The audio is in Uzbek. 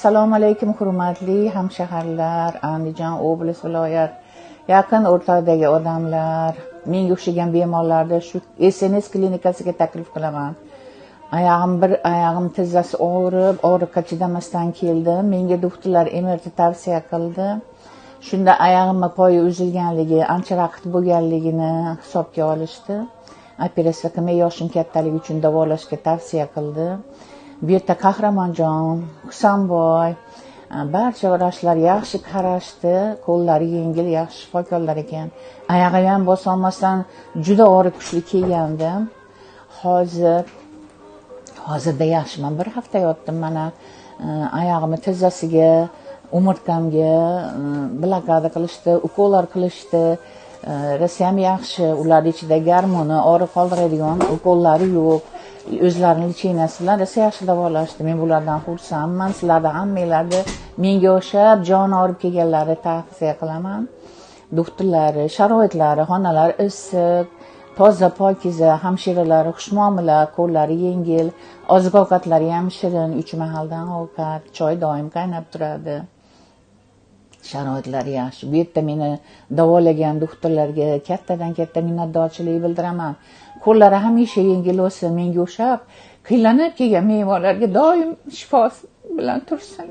Assalomu alaykum, hurmatli hamshaharlar, Andijon oblast, viloyat, yaqin o'rtadagi odamlar. Menga o'xshagan bemorlarni shu SNS klinikasiga taklif qilaman. Oyog'im, bir oyog'im tizzasi og'rib, og'riqqa chidamasdan keldim. Menga doktorlar MRT tavsiya qildi. Shunda oyog'imni poyi uzilganligi, ancha vaqt bo'lganligini hisobga olishdi. Operatsiya qilmay, yoshim kattaligi uchun davolashga tavsiya qildi. Bu yerda Qahramonjon, Husanboy, barcha vrachlar yaxshi qarashdi, qo'llari yengil, yaxshi shifokorlar ekan. Oyog'im ham bosolmasdan juda og'riq kuchli kelgandim. Hozirda yaxshiman. Bir hafta yotdim mana, oyog'imni tizzasiga, umurtqamga blokada qilishdi, ukollar qilishdi. Rosayam yaxshi, ularni ichida gormoni, og'riq qoldiradigan ukollari yo'q. O'zlarini лечения si bilan rosa yaxshi davolashdi. Men bulardan xursandman. Sizlarni hammanglarni menga o'xshab jon og'rib kelganlarni tavsiya qilaman. Doktorlari, sharoitlari, xonalari issiq, toza, pokiza, hamshiralari xushmuomala, qo'llari yengil, oziq ovqatlari ham shirin, 3 mahaldan ovqat, choy doim qaynab turadi. Sharoitlari yaxshi. Bu yerda meni davolagan doktorlarga kattadan katta minnatdorchilik bildiraman. Qo'llari hamisha yengil bo'lsin, menga o'xshab qiylanib kelgan bemorlarga doim shifo bilan tursin.